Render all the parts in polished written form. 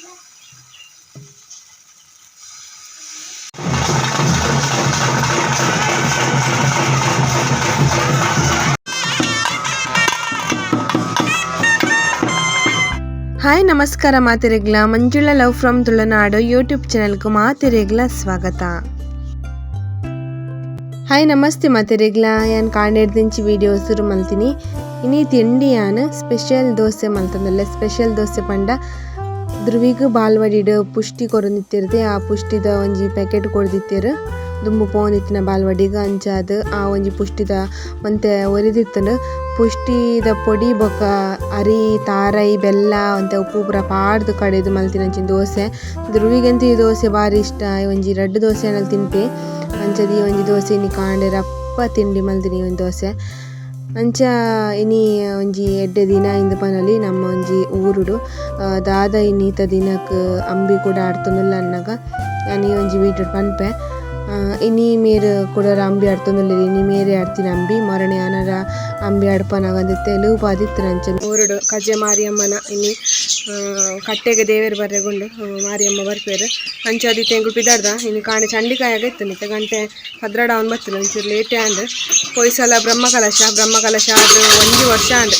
Hi ನಮಸ್ಕಾರ ಮಾತೆರೆಗ್ಲ Manjula love from Tulunadu YouTube ಚಾನೆಲ್ಗೂ ಮಾತೆರೆಗ್ಲ ಸ್ವಾಗತ. Hi namaste ಮಾತೆರೆಗ್ಲ, ಯಾನ್ ಕಾಂಡೆಡ್ದಿಂಚಿ ವಿಡಿಯೋ ಶುರು ಮಲ್ತೀನಿ. ಇನಿ ತಿಂಡಿ ಯಾನ್ ಸ್ಪೆಷಲ್ ದೋಸೆ ಮಲ್ತಂದಲ್ಲ. ಸ್ಪೆಷಲ್ ದೋಸೆ ಪಂಡ ಧ್ರುವಿಗ್ ಬಾಲ್ವಾಡಿಡ್ ಪುಷ್ಟಿ ಕೊರೊಂದಿತ್ತಿರ್ದೆ, ಆ ಪುಷ್ಟಿದ ಒಂಜಿ ಪ್ಯಾಕೆಟ್ ಕೊರ್ದಿತ್ತೆರ್. ದುಂಬು ಪೋವೊಂದಿತ್ತಿನ ಬಾಲ್ವಾಡಿಗ್ ಅಂಚಾದ್ ಆ ಒಂಜಿ ಪುಷ್ಟಿದ ಒಂತೆ ಒರಿದಿತ್ತುಂಡು. ಪುಷ್ಟಿದ ಪೊಡಿ ಬೊಕ ಅರಿ ತಾರೈ ಬೆಲ್ಲ ಒಂತೆ ಉಪ್ಪು ಪೂರ ಪಾಡ್ದ್ ಕಡೆದ್ ಮಲ್ತಿನಂಚಿನ ದೋಸೆ. ಧ್ರುವಿಗಂತೂ ಈ ದೋಸೆ ಬಾರಿ ಇಷ್ಟ. ಒಂಜಿ ರಡ್ಡ್ ದೋಸೆ ಆಂಡಲ ತಿನ್ಪೆ. ಅಂಚಾದ್ ಈ ಒಂಜಿ ದೋಸೆ ಇನಿ ಕಾಂಡೆ ರಪ್ಪ ತಿಂಡಿ ಮಲ್ತಿನಿ ಈ ಒಂಜಿ ದೋಸೆ. ಅಂಚ ಇನಿ ಒಂಜಿ ಎಡ್ಡೆ ದಿನ ಇಂದ್ ಪನೊಲಿ ನಮ್ಮ ಒಂಜಿ ಊರುಡು. ದಾದ ಇನಿತ ದಿನಕ್ ಅಂಬಿ ಕೂಡ ಆಡ್ತೊಂದುಲ್ಲ ಅನ್ನಗ ಯಾನ್ ಈ ಒಂಜಿ ವೀಡಿಯೋ ಪನ್ಪೆ. ಇನಿ ಮೇರ್ ಕುಡೊರ ಅಂಬಿ ಆಡ್ತೊಂದುಲ್ಲೆರ್. ಇನಿ ಮೇರೆ ಆಡ್ತಿನ ಅಂಬಿ ಮರಣೆ ಆನರ ಅಂಬಿ ಆಡ್ಪನಗ ತೆಲುಪಾದಿತ್ತಿನ ಅಂಚ ಊರುಡು ಕಜೆ ಮಾರಿಯಮ್ಮನ ಇನಿ ಕಟ್ಟೆಗೆ ದೇವೆರ್ ಬರ್ರೆಗುಂಡು ಮಾರಿಯಮ್ಮ ಬರ್ಪೆರ್. ಅಂಚಾದ್ ಇತ್ತೆ ಎಂಕುಲು ಪಿದಾಡ್ದ ಇನಿ ಕಾಂಡೆ ಚಂಡಿಕಾಯಾಗ ಇತ್ತುಂಡು. ಇತ್ತೆ ಗಂಟೆ 12 ಆವೊಂದು ಬತ್ತುಂಡು, ಒಂಚೂರು ಲೇಟೇ ಆಂಡ್. ಪೋಯಿಸಲ ಬ್ರಹ್ಮಕಲಶ ಆದ್ ಒಂಜಿ ವರ್ಷ ಆಂಡ್.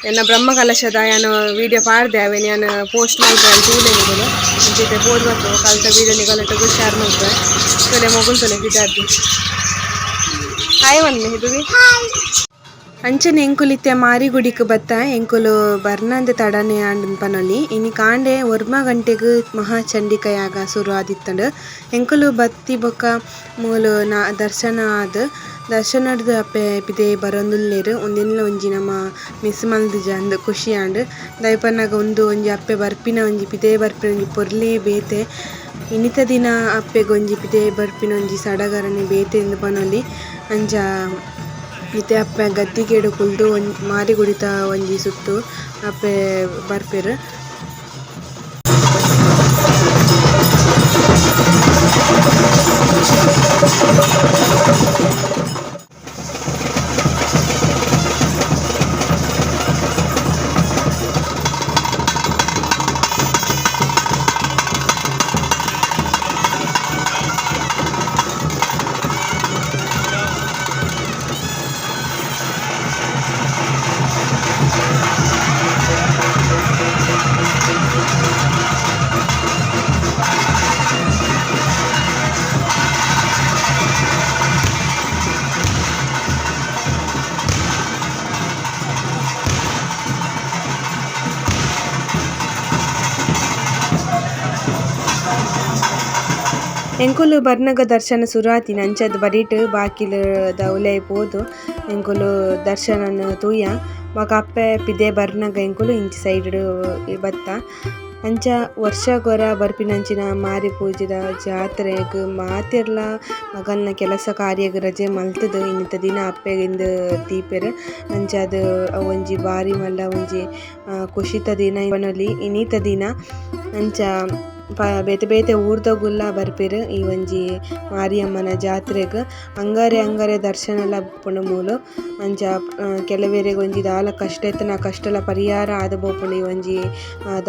ಎನ್ನ ಬ್ರಹ್ಮಕಲಶದ ಯಾನ್ ವೀಡಿಯೋ ಪಾಡ್ದೆ, ಅವೆನ್ ಯಾನ್ ಪೋಸ್ಟ್ ಮಲ್ಪೆ ತೂಲೆ ನಿಕುಲು. ಅಂಚ ಇತ್ತೆ ಪೋದು ಬತ್ತು ಕಲ್ತ ವೀಡಿಯೋ ನಿಕಲೆಟೊಗು ಶೇರ್ ಮಲ್ಪೆ. ತೂಲೆ ಮೊಗುಲು ತೂಲೆ ಪಿದಾಡ್ದು. ಹಾಯ್ ಮನ್ನೆ ಇದುವಿ. ಅಂಚನೆ ಎಂಕುಲು ಇತ್ತೆ ಮಾರಿಗುಡಿಕ್ ಬತ್ತ. ಎಂಕುಲು ಬರ್ನಂದೆ ತಡನೆ ಆಂಡ್ ಪನೊಲಿ. ಇನಿ ಕಾಂಡೆ 9 ಗಂಟೆಗ್ ಮಹಾಚಂಡಿಕಾ ಯಾಗ ಸುರು ಆದಿತ್ತುಂಡು. ಎಂಕುಲು ಬತ್ತಿ ಬೊಕ ಮೂಲು ದರ್ಶನ ಆದ್ ದರ್ಶನಡ್ದ್ ಅಪ್ಪೆ ಪಿದಯಿ ಬರೊಂದುಲ್ಲೆರ್. ಉಂದೆನ್ಲ ಒಂಜಿ ನಮ ಮಿಸ್ ಮಲ್ದಿಜ ಅಂದ್ ಖುಷಿ ಆಂಡ್. ದಾಯೆ ಪನ್ನಗ ಉಂದು ಒಂಜಿ ಅಪ್ಪೆ ಬರ್ಪಿನ ಒಂಜಿ ಪಿದಯಿ ಬರ್ಪಿನ ಒಂಜಿ ಪೊರ್ಲೇ ಬೇತೆ. ಇನಿತ ದಿನ ಅಪ್ಪೆಗ್ ಒಂಜಿ ಪಿದಯಿ ಬರ್ಪಿನ ಒಂಜಿ ಸಡಗರನೆ ಬೇತೆ ಇಂದ್ ಪನೊಲಿ. ಅಂಚ ಇತ್ತೆ ಅಪ್ಪೆ ಗದ್ದಿಗೆಡ್ ಕುಲ್ದು ಮಾರಿಗುಡಿತ ಒಂಜಿ ಸುತ್ತು ಅಪ್ಪೆ ಬರ್ಪೆರ್. ಎಂಕುಲು ಬರ್ನಗ ದರ್ಶನ ಸುರು ಆತಿನ ಅಂಚಾದ್ ಬರಿಟ್ ಬಾಕಿಲ್ ದ ಉಲಯಿ ಪೋದು ಎಂಕುಲು ದರ್ಶನನ್ ತೂಯ. ಬೊಕ ಅಪ್ಪೆ ಪಿದೆ ಬರ್ನಗ ಎಂಕುಲು ಇಂಚಿ ಸೈಡ್ ಬತ್ತ. ಅಂಚ ವರ್ಷಗೊರ ಬರ್ಪಿನಂಚಿನ ಮಾರಿ ಪೂಜೆದ ಜಾತ್ರೆಗ್ ಮಾತೆರ್ಲ ಅಗಲ್ನ ಕೆಲಸ ಕಾರ್ಯಗ್ ರಜೆ ಮಲ್ತುದು ಇನ್ನಿತ ದಿನ ಅಪ್ಪೆಗ್ ಇಂದ್ ದೀಪೆರ್. ಅಂಚಾದ್ ಒಂಜಿ ಬಾರಿ ಮಲ್ಲ ಒಂಜಿ ಖುಷಿತ ದಿನ ಪನೊಲಿ ಇನ್ನಿತ ದಿನ. ಅಂಚ ಬೇತೆ ಬೇತೆ ಊರ್ದಗುಲ್ಲ ಬರ್ಪೆರ್ ಈ ಒಂಜಿ ಮಾರಿಯಮ್ಮನ ಜಾತ್ರೆಗ್. ಅಂಗಾರೆ ಅಂಗಾರೆ ದರ್ಶನಲ ಉಪ್ಪುಂಡು ಮೂಲು. ಅಂಚ ಕೆಲವೆರೆಗ್ ಒಂಜಿ ದಾಲ ಕಷ್ಟ ಇತ್ತ್ಂಡ ಆ ಕಷ್ಟಲ ಪರಿಹಾರ ಆದ್ ಪೋಪುಂಡು ಈ ಒಂಜಿ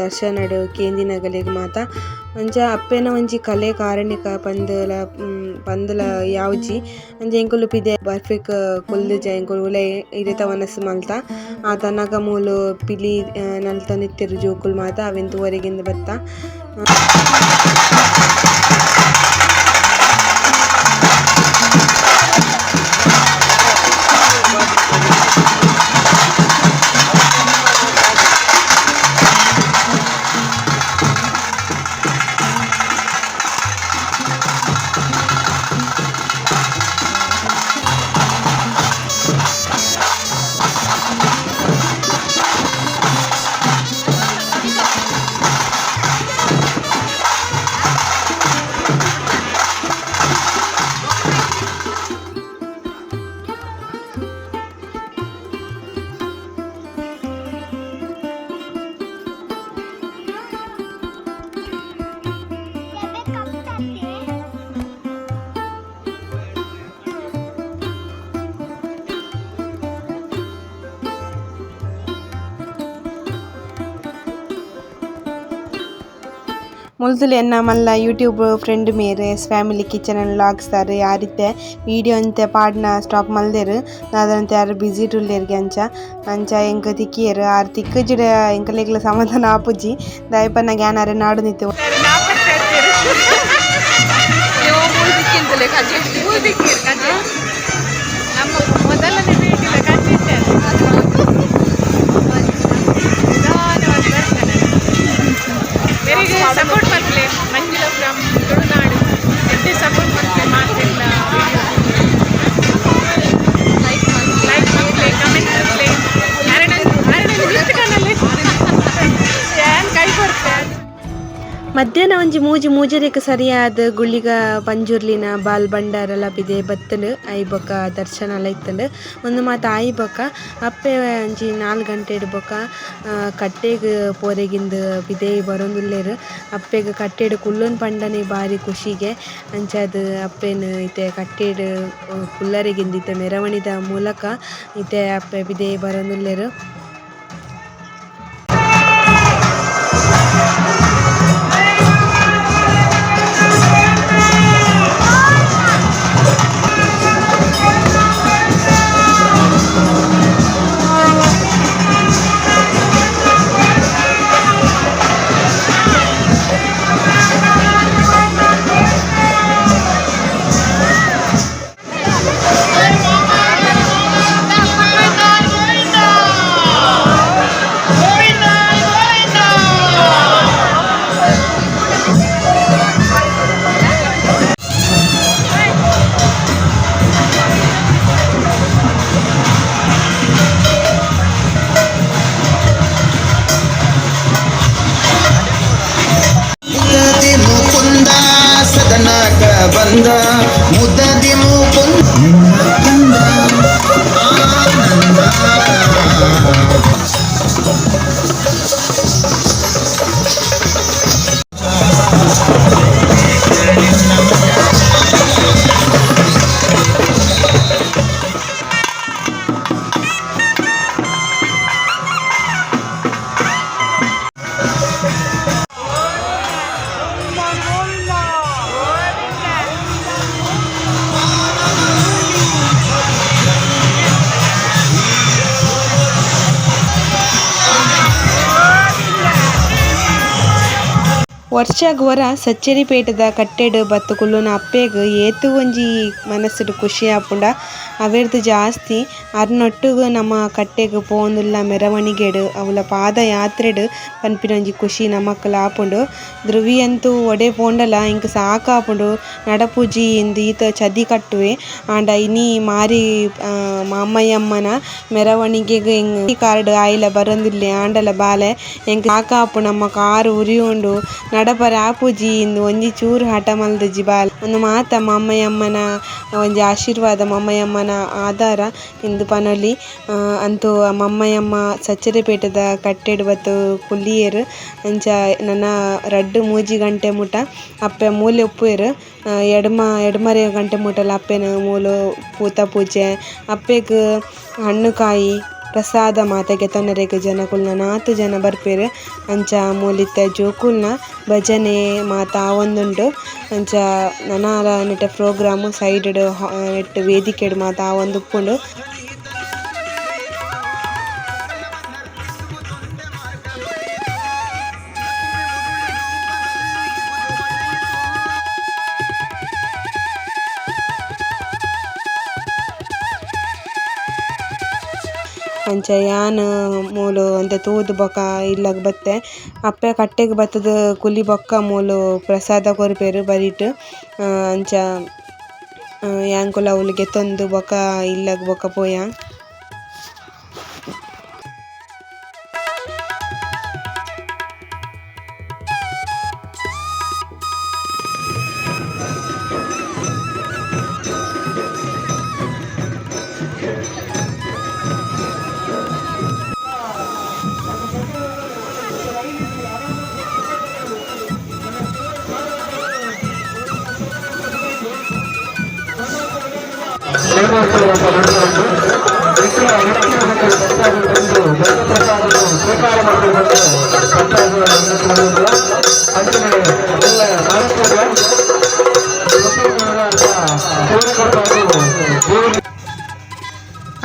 ದರ್ಶನಡ್ ಕೇಂದಿನಗಲೆಗ್ ಮಾತ. ಅಂಚ ಅಪ್ಪೆನ ಒಂಜಿ ಕಲೆ ಕಾರಣಿಕ ಪಂದ್ ಪಂದ್ಲ ಯಾವುಜಿ. ಅಂಚ ಎಂಕುಲು ಪಿದೆ ಬರ್ಫಿಕ್ ಕುಲ್ದುಜ ಎಂಕುಲು ಉಲಯಿ ಇರೆತ ವನಸ್ ಮಲ್ತ. ಆತನಗ ಮೂಲು ಪಿಲಿ ನಲ್ತೊಂದಿತ್ತೆರ್ ಜೋಕುಲು ಮಾತ ಅವೆನ್ ತೂವರೆಗಿಂದ್ ಬತ್ತ. ಮುಲ್ತುಲು ಎನ್ನ ಮಲ್ಲ ಯೂಟ್ಯೂಬ್ ಫ್ರೆಂಡ್ ಮೇರ್ S family kitchen and vlogs ದಾರ್ ಯಾರಿತ್ತೆ ವಿಡಿಯೋ ಅಂತೆ ಪಾಡ್ನ ಸ್ಟಾಪ್ ಮಲ್ದೆರ್ ದಾದಂತೆ ಆರ್ ಬಿಸಿ ಉಲ್ಲೆರ್ಗೆ ಅಂಚ ಅಂಚ ಎಂಕ್ ತಿಕ್ಕಿಯೆರ್ ಆರ್ ತಿಕ್ಕುಜಿಡ ಎಂಕಲೆಗ್ಲ ಸಮಾಧಾನ ಆಪುಜಿ ದಾಯೆ ಪನ್ನಗ ಯಾನ್ ಅರೆನ್ ನಾಡೊಂದಿತ್ತೆ. ಮೊದಲನೇ ಭೇಟಿಲ ಕಜ್ಜಿಟ್ಟಾರೆ ನಿಧಾನವಾಗಿ ಬರ್ತಾನೆ. ವೆರಿ ಸಪೋರ್ಟ್ ಮಲ್ಪಲೆ. ಮಂಜುಳ ಫ್ರಮ್ ತುಳುನಾಡು. ಎಡ್ಡೆ ಸಪೋರ್ಟ್ ಮಲ್ಪಲೆ. ಮಾತೆಲ್ಲ ವಿಡಿಯೋ ಲೈಕ್ ಮಲ್ಪಲೆ, ಕಮೆಂಟ್ ಮಲ್ಪಲೆ. ಅರಣ ಅರಣ ಗಿಫ್ಟ್ ಕಣ್ಣಲ್ಲಿ ಏನ್ ಕೈ ಕೊಡ್ತೆ. ಮಧ್ಯಾಹ್ನ ಒಂಜಿ ಮೂಜಿ ಮೂಜರೆಗ್ ಸರಿಯಾದ ಗುಳಿಗ ಪಂಜುರ್ಲಿನ ಬಾಲ್ ಬಂಡಾರಲ ಪಿದೆ ಬತ್ತುಂಡು. ಆಯಿ ಬೊಕ ದರ್ಶನ ಲ ಇತ್ತುಂಡು. ಉಂದು ಮಾತ ಆಯಿ ಬೊಕ ಅಪ್ಪೆ ಒಂಜಿ 4 ಗಂಟೆಡ್ ಬೊಕ ಕಟ್ಟೆಗ್ ಪೋರೆಗಿಂದ್ ಪಿದಯಿ ಬರೊಂದುಲ್ಲೆರ್. ಅಪ್ಪೆಗ್ ಕಟ್ಟೆಡ್ ಕುಲ್ಲೊಂದು ಪಂಡನೆ ಬಾರಿ ಖುಷಿಗೆ. ಅಂಚಾದ್ ಅಪ್ಪೆನ್ ಇತ್ತೆ ಕಟ್ಟೆಡ್ ಕುಲ್ಲರೆಗಿಂದ್ ಇತ್ತೆ ಮೆರವಣಿದ ಮೂಲಕ ಇತ್ತೆ ಅಪ್ಪೆ ಪಿದಯಿ ಬರೊಂದುಲ್ಲೆರ್. ಮುದದಿ ಮುಕುಂದ ಸದನಕ ಬಂದ, ಮುದದಿ ಮುಕುಂದ ಆನಂದ. ವರ್ಷಗ್ ಒರ ಸಚ್ಚೇರಿಪೇಟೆದ ಕಟ್ಟೆಡ್ ಬತ್ತ್ ಕುಲ್ಲುನ ಅಪ್ಪೆಗ್ ಏತ್ ಒಂಜಿ ಮನಸ್ಸುಡು ಖುಷಿ ಆಪುಂಡ ಅವೆರ್ದ್ ಜಾಸ್ತಿ ಅರ್ನೊಟ್ಟುಗು ನಮ ಕಟ್ಟೆಗ್ ಪೋವೊಂದುಲ್ಲ ಮೆರವಣಿಗೆಡ್ ಅವ್ಲ ಪಾದಯಾತ್ರೆಡ್ ಪನ್ಪಿನ ಒಂಜಿ ಖುಷಿ ನಮಕ್ಲ ಆಪುಂಡು. ಧ್ರುವಿ ಅಂತೂ ಒಡೆ ಪೋಂಡಲ ಎಂಕ್ ಸಾಕಾಪುಂಡು ನಡಪುಜಿ ಇಂದ್ ಈತ್ ಚದಿ ಕಟ್ಟುವೆ. ಆಂಡ ಇನಿ ಮಾರಿ ಮಾಮಯ್ಯಮ್ಮನ ಮೆರವಣಿಗೆಗ್ ಕಾರ್ಡ್ ಆಯಿಲ ಬರೊಂದುಲ್ಲೆ. ಆಂಡಲ ಬಾಲೆ ಎಂಕ್ ಸಾಕಾಪುಂಡು ನಮ್ಮ ಕಾರ್ ಉರಿಯುಂಡು ನಡಪರೆ ಆಪುಜಿ ಇಂದ್ ಒಂಜಿ ಚೂರು ಹಠ ಮಲ್ದುಜಿ ಬಾಲೆ. ಉಂದು ಮಾತ ಮಾಮಯ್ಯಮ್ಮನ ಒಂಜಿ ಆಶೀರ್ವಾದ, ಮಾಮಯ್ಯಮ್ಮನ ಆಧಾರ ಇಂದ್ ಪನೊಲಿ. ಅಂತೂ ಮಮ್ಮಯಮ್ಮ ಸಚ್ಚೇರಿಪೇಟೆದ ಕಟ್ಟೆಡ್ ಬತ್ತ್ ಕುಲ್ಲಿಯೆರ್. ಅಂಚ ನನ ರಡ್ಡ್ ಮೂಜಿ ಗಂಟೆ ಮುಟ ಅಪ್ಪೆ ಮೂಲೆ ಉಪ್ಪುವೆರ್. ಎಡ್ಮ ಎಡ್ಮರೆ ಗಂಟೆ ಮುಟಲ ಅಪ್ಪೆನ ಮೂಲು ಪೂತ ಪೂಜೆ ಅಪ್ಪೆಗ್ ಹಣ್ಣು ಕಾಯಿ ಪ್ರಸಾದ ಮಾತ ಗೆತೊನರೆಗ್ ಜನಕುಲು ನನಾತ್ ಜನ ಬರ್ಪೆರ್. ಅಂಚ ಮೂಲು ಇತ್ತೆ ಜೋಕುಲ್ನ ಭಜನೆ ಮಾತ ಆವೊಂದುಂಡು. ಅಂಚ ನನಲ ನೆಟೆ ಪ್ರೋಗ್ರಾಮ್ ಸೈಡ್ ಡ್ ನೆಟ್ಟ್ ವೇದಿಕೆಡ್ ಮಾತ ಆವೊಂದುಪ್ಪುಂಡು. ಅಂಚ ಯಾನ್ ಮೂಲು ಒಂತೆ ತೂದು ಬೊಕ ಇಲ್ಲಗ್ ಬತ್ತೆ. ಅಪ್ಪೆ ಕಟ್ಟೆಗ್ ಬತ್ತುದು ಕುಲ್ಲಿ ಬೊಕ್ಕ ಮೂಲು ಪ್ರಸಾದ ಕೊರ್ಪೆರ್ ಬರಿಟ್. ಅಂಚ ಯಾಂಕುಲ ಅವ್ಲು ಗೆತೊಂದು ಬೊಕ ಇಲ್ಲಗ್ ಬೊಕ ಪೋಯ. ಸ್ವೀಕಾರ ಮಾಡಿಕೊಂಡು. ಅಂಚನೆ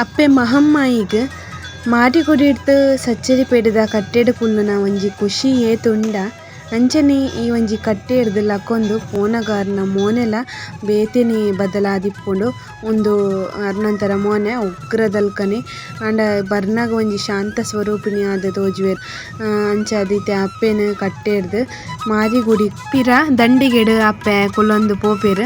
ಅಪ್ಪೆ ಮಹಮ್ಮಾಯಿಗ್ ಮಾರಿಗುಡಿಡ್ದ್ ಸಚ್ಚೇರಿಪೇಟೆದ ಕಟ್ಟೆಡ್ ಕುಲ್ಲುನ ಒಂಜಿ ಖುಷಿ ಏತ್ ಉಂಡ ಅಂಚನೆ ಈ ಒಂಜಿ ಕಟ್ಟೆರ್ದ್ ಲಕೊಂದು ಪೋನಗ ಅರ್ನ ಮೋನೆಲ ಬೇತೆನೆ ಬದಲಾದಿಪ್ಪುಂಡು ಉಂದು ಅರ್ನ ಒಂತರ ಮೋನೆ ಉಗ್ರದಲ್ಕನೆ ಆಂಡ ಬರ್ನಗ ಒಂಜಿ ಶಾಂತ ಸ್ವರೂಪಿಣಿ ಆದ್ ತೋಜುವೆರ್ ಅಂಚಾದ್ ಇತ್ತೆ ಅಪ್ಪೆನ್ ಕಟ್ಟೆರ್ದ್ ಮಾರಿಗುಡಿ ಪಿರ ದಂಡಿಗೆಡ್ ಅಪ್ಪೆ ಕುಲ್ಲೊಂದು ಪೋಪೆರ್.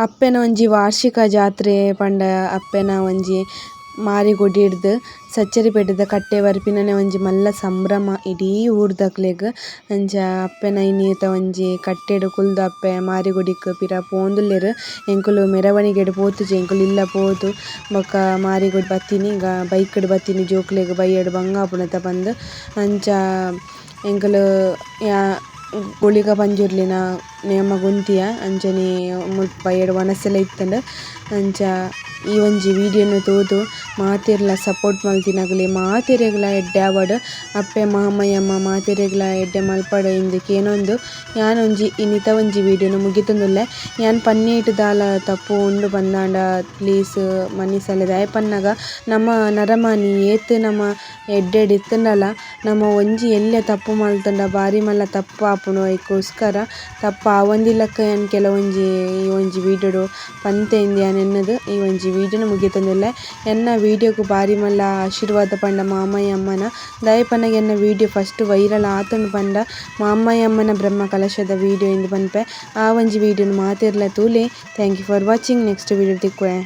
ಅಪ್ಪೆನ ಒಂಜಿ ವಾರ್ಷಿಕ ಜಾತ್ರೆ ಪಂಡ ಅಪ್ಪೆನ ಒಂಜಿ ಮಾರಿಗುಡಿಡ್ದ್ ಸಚ್ಚೇರಿಪೇಟೆದ ಕಟ್ಟೆ ಬರ್ಪಿನನೆ ಒಂಜಿ ಮಲ್ಲ ಸಂಭ್ರಮ ಇಡೀ ಊರ್ದಕ್ಲೆಗ್. ಅಂಚ ಅಪ್ಪೆನ ಇನಿತ ಒಂಜಿ ಕಟ್ಟೆಡ್ ಕುಲ್ದು ಅಪ್ಪೆ ಮಾರಿಗುಡಿಕ್ ಪಿರ ಪೋವೊಂದುಲ್ಲೆರ್. ಎಂಕುಲು ಮೆರವಣಿಗೆಡ್ ಪೋತುಜಿ ಎಂಕುಲು ಇಲ್ಲ ಪೋದು ಬೊಕ ಮಾರಿಗುಡಿ ಬತ್ತಿನಿ ಬೈಕ್ ಡ್ ಬತ್ತಿನಿ ಜೋಕ್ಲೆಗ್ ಬಯ್ಯಡ್ ಬಂಗ ಆಪುಂಡತ ಪಂದ್. ಅಂಚ ಎಂಕುಲು ಗುಳಿಗ ಪಂಜುರ್ಲಿನ ನೇಮಗ್ ಉಂತಿಯ ಅಂಚನೆ ಮುಲ್ಪ ಬಯ್ಯಡ್ ವನಸುಲ ಇತ್ತುಂಡು. ಅಂಚ ಈ ಒಂಜಿ ವೀಡಿಯೋ ನು ತೂದು ಮಾತೆರ್ಲ ಸಪೋರ್ಟ್ ಮಲ್ತಿನಗಲೆ ಮಾತೆರೆಗ್ಲ ಎಡ್ಡೆ ಆವಡ್ ಅಪ್ಪೆ ಮಹಾಮಯಮ್ಮ ಮಾತೆರೆಗ್ಲ ಎಡ್ಡೆ ಮಲ್ಪಡ್ ಇಂದ್ ಕೇನೊಂದು ಯಾನ್ ಒಂಜಿ ಇನಿತ ಒಂಜಿ ವೀಡಿಯೋ ನು ಮುಗಿತೊಂದುಲ್ಲೆ. ಯಾನ್ ಪನ್ನೇಟ್ ದಾಲ ತಪ್ಪು ಉಂಡು ಪಂದಾಂಡ ಪ್ಲೀಸ್ ಮನ್ನಿಸಲೆ ದಾಯೆ ಪನ್ನಗ ನಮ ನರಮಾನಿ ಏತ್ ನಮ ಎಡ್ಡೆಡ್ ಇತ್ತುಂಡಲ ನಮ ಒಂಜಿ ಎಲ್ಯ ತಪ್ಪು ಮಲ್ತುಂಡ ಬಾರಿ ಮಲ್ಲ ತಪ್ಪು ಆಪುಂಡು ಐಕೋಸ್ಕರ ತಪ್ಪು ಆವಂದಿಲಕ್ಕ ಯಾನ್ ಕೆಲವೊಂಜಿ ಈ ಒಂಜಿ ವೀಡಿಯೋ ಪಂತೆ ಇಂದ್ ಯಾನ್ ಎನ್ನುದು ಈ ಒಂಜಿ ವೀಡಿಯೋನು ಮುಗಿತೊಂದುಲ್ಲೆ. ಎನ್ನ ವೀಡಿಯೋಗು ಬಾರಿ ಮಲ್ಲ ಆಶೀರ್ವಾದ ಪಂಡ ಮಾಮಯ್ಯಮ್ಮನ ದಾಯೆ ಪನ್ನಗ ಎನ್ನ ವೀಡಿಯೋ ಫಸ್ಟ್ ವೈರಲ್ ಆತುಂಡು ಪಂಡ ಮಾಮಯ್ಯಮ್ಮನ ಬ್ರಹ್ಮ ಕಲಶದ ವೀಡಿಯೋ ಇಂದ್ ಪನ್ಪೆ. ಆ ಒಂಜಿ ವೀಡಿಯೋನು ಮಾತೆರ್ಲ ತೂಲೆ. Thank you for watching next video ತಿಕ್ಕುವೆ.